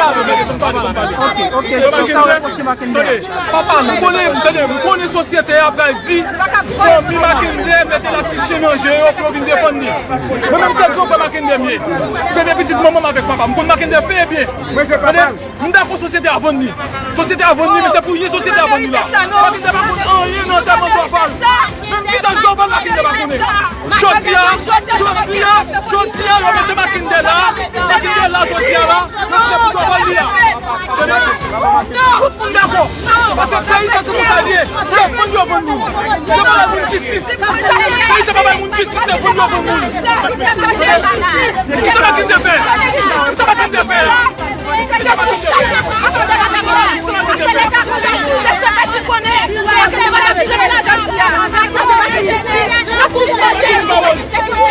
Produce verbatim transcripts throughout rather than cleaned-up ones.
pale, mete m pale, m pale. Ok, ok, sa w reproche Mackendy. Tande, m konnen, tande, m konnen sosyete a pral di fanmi Mackendy mete la si chen nan je yo pou yo vin defann li. Mwen menm se gran frè Mackendy m ye. Premye pitit manman m avèk papa m. M konn Mackendy fen e byen. Tande, m dakò sosyete a vann li. Sosyete a vann li, men se pou ye sosyete a vann li la. Mackendy pa konn anyen nan antèman Dorval. Menm vizaj Dorval Mackendy pa konnen. Jodi a, jodi a, jodi a, yo mete Mackendy la. Mackendy la, jodi a la. Yo se pou Dorval li a. Tande? Tout moun dakò. Paske peyi sa se konsa l ye. Se vann yo vann nou. Yo pa bay moun jistis. Peyi sa pa bay moun jistis, se vann yo vann moun. Kisa Mackendy fè? Kisa Mackendy fè?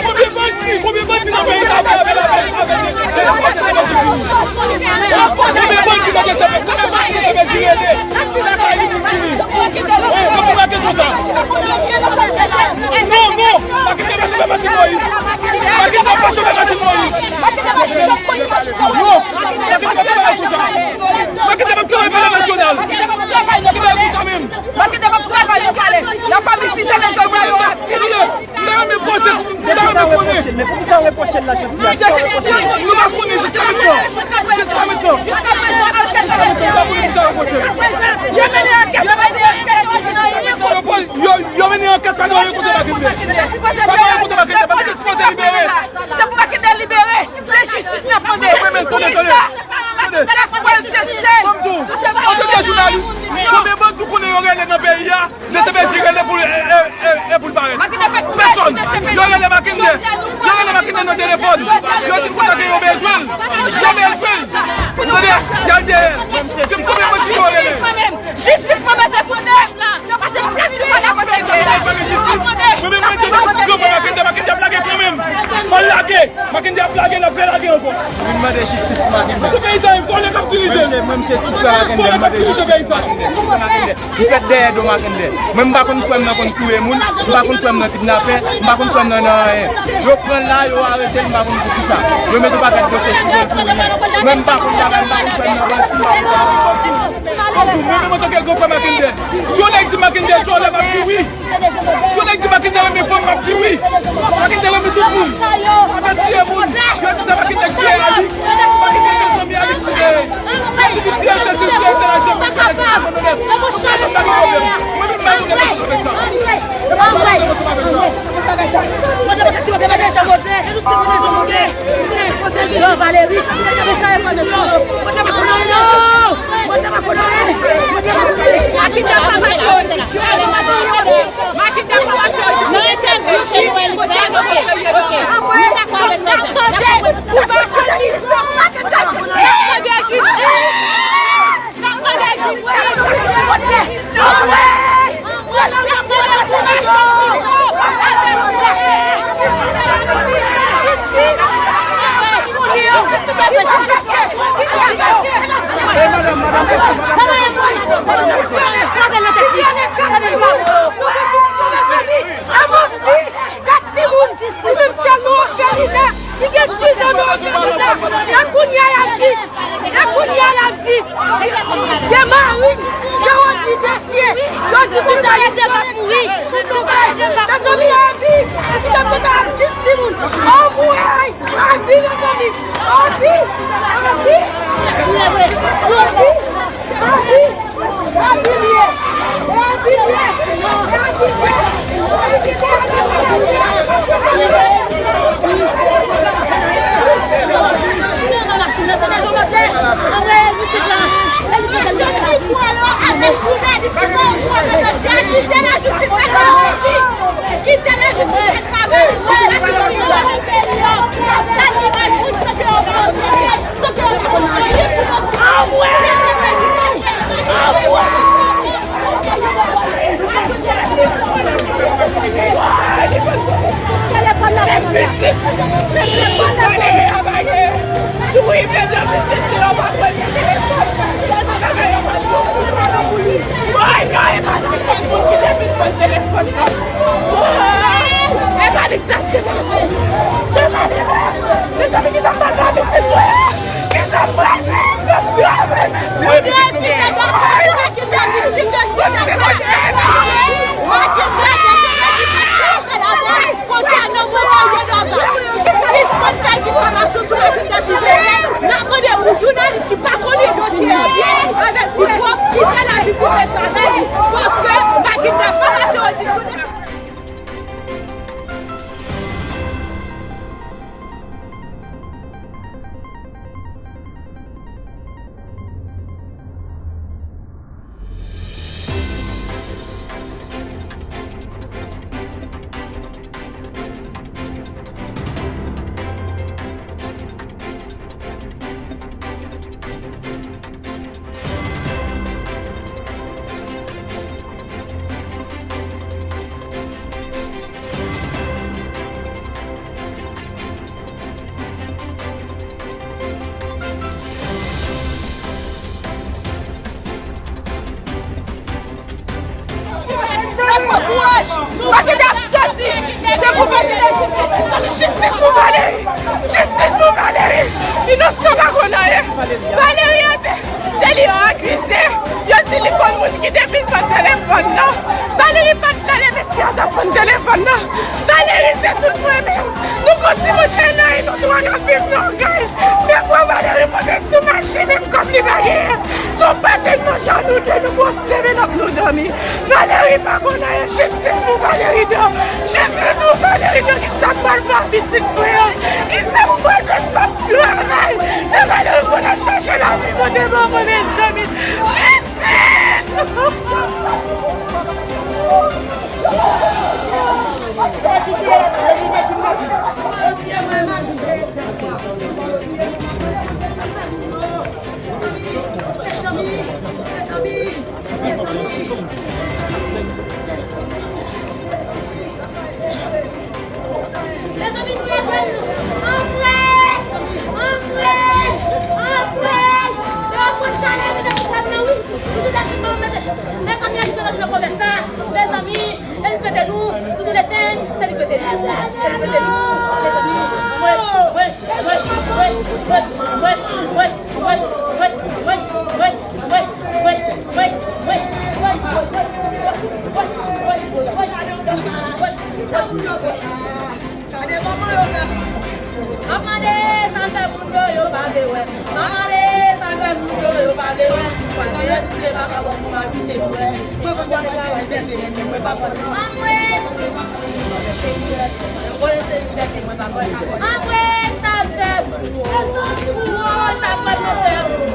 Konbyen bandi, konbyen bandi nan peyi sa ap lave, lave, lave, lave, lave, lave, lave, konbyen bandi nan de sèvè, konbyen bandi nan sèvè ki rele? Lakay li pou fini. Wi, reponn a kesyon sa. Non, non, Mackendy pa chofè Martine Moïse. Mackendy pa chofè Martine Moïse. Non, Mackendy pa travay konsa. Mackendy pa travay pou lè nasyonal. Mackendy pa travay konsa menm. Mackendy pa travay nan palè. Nan fanmi Fizeme jodi a yo ap fini. M ta renmen poze, m ta renmen konnen. Men poukisa w reproche l la jodi a? Nou pa konnen jiska mentnan. Jiska mentnan. Jiska mentnan, nou pa konnen poukisa yo reproche l. Yo mennen ankèt, yo pa di yo, yo, yo mennen ankèt, pa gen anyen kote Mackendy. Pa gen anyen kote Mackendy, Mackendy sipoze libere. Se pou Mackendy libere. Se jistis n ap mande. Wi, men tande, tande. Tande. Ban m di w, antanke jounalis, konbyen bandi w konnen yo rele nan peyi a, D C P J rele pou, e, e, e, e pou l parèt? Pèsòn. Yo rele Mackendy. Yo rele Mackendy nan telefòn. Yo di l konsa ke yo bezwen l. Yo bezwen l. Tande, y al dèyè l. Se konbyen bandi yo rele? Jistis mwen bezwen pou nou. Yo pase plas pou pale akote de. Mwen menm mwen di, yo pran Mackendy, Mackendy ap lage kanmenm. Fò l lage. Mackendy ap lage, l ap relage ankò. Vin mande jistis pou Mackendy. Tout peyi sa, vòlè k ap dirije. Mwen se, mwen se ti frè Mackendy, mwen mande jistis pou Mackendy. M fèt dèyè do Mackendy. Mwen m pa konn frè m nan konn touye moun, m pa konn frè m nan kidnapè, m pa konn frè m nan nan anyen. Yo pran l la, yo arete l, m pa konn poukisa. Yo mete yon pakèt dosye sou do l pou li. Mwen m pa konn bagay, m pa konn frè m nan bandi, m pa konn bagay. Mwen menm antanke gran frè Mackendy, si yon nèg di Mackendy tchòlè, m ap di wi. Si yon nèg di Mackendy renmen fanm, m ap di wi. Mackendy renmen tout moun. Avèti moun. Yo di sa Mackendy tiye Alix. Mackendy se zanmi Alix li ye. Yo di li tiye sesi, tiye sela, se pou Mackendy renmen nèt. Pèsòn pa gen pwoblèm. Mwen menm m pa gen pwoblèm avèk sa. Mwen pa gen pwoblèm avèk sa. Yo, Valérie, se sa e fò de sa. Konsènan moman Renavan, sispann fè difamasyon sou Matilda Fizere. N ap mande pou jounalis ki pa konnen dosye a byen, avèk mikwo, kite lajistis fè travay li, paske Matilda pa pase odisyon. N ap pran kouraj. Matilda ap soti. Se pou Matilda. Jistis pou Valery. Jistis pou Valery. Inosan pa konn anyen. Valery, se, se li yo akize. Yo di li konn moun ki te vin pran telefòn nan. Valery pa t la leve si a t ap pran telefòn nan. Valery, se tout mwen menm. Nou gon timoun en an e nou twa n ap viv nan kay. Defwa Valery monte sou machin menm kòb li pa genyen. Se yon pate n manje a nou de, nou pran senk menm nou dòmi. Valery pa konn anyen, jistis pou Valery de. Jistis pou Valery de, kisa k pral fè pitit mwen an? Kisa pou pral fè m p ap travay? Se Valery konn al chache lavi, Bondye ban mwen, mezanmi. Jistis! Mezanmi, nou leve nou. Anmwey! Anmwey! Anmwey! Yo pran chalè, nou te sou tèm nan, wi. Nou te sou tèm nan, mete. Mezanmi, nou te nan pwovens la. Mezanmi, e li pete nou. Nou te desann, se li pete nou. Se li pete nou. Mezanmi, anmwey, anmwey. Mande sa fè moun yo, yo pa vle wè. Mande sa fè moun yo, yo pa vle wè. Kwaze, se pa ka bon pou mari, se pou wè. Anmwey! Anmwey, sa fè pou ou. Pou ou, sa fè nou fè pou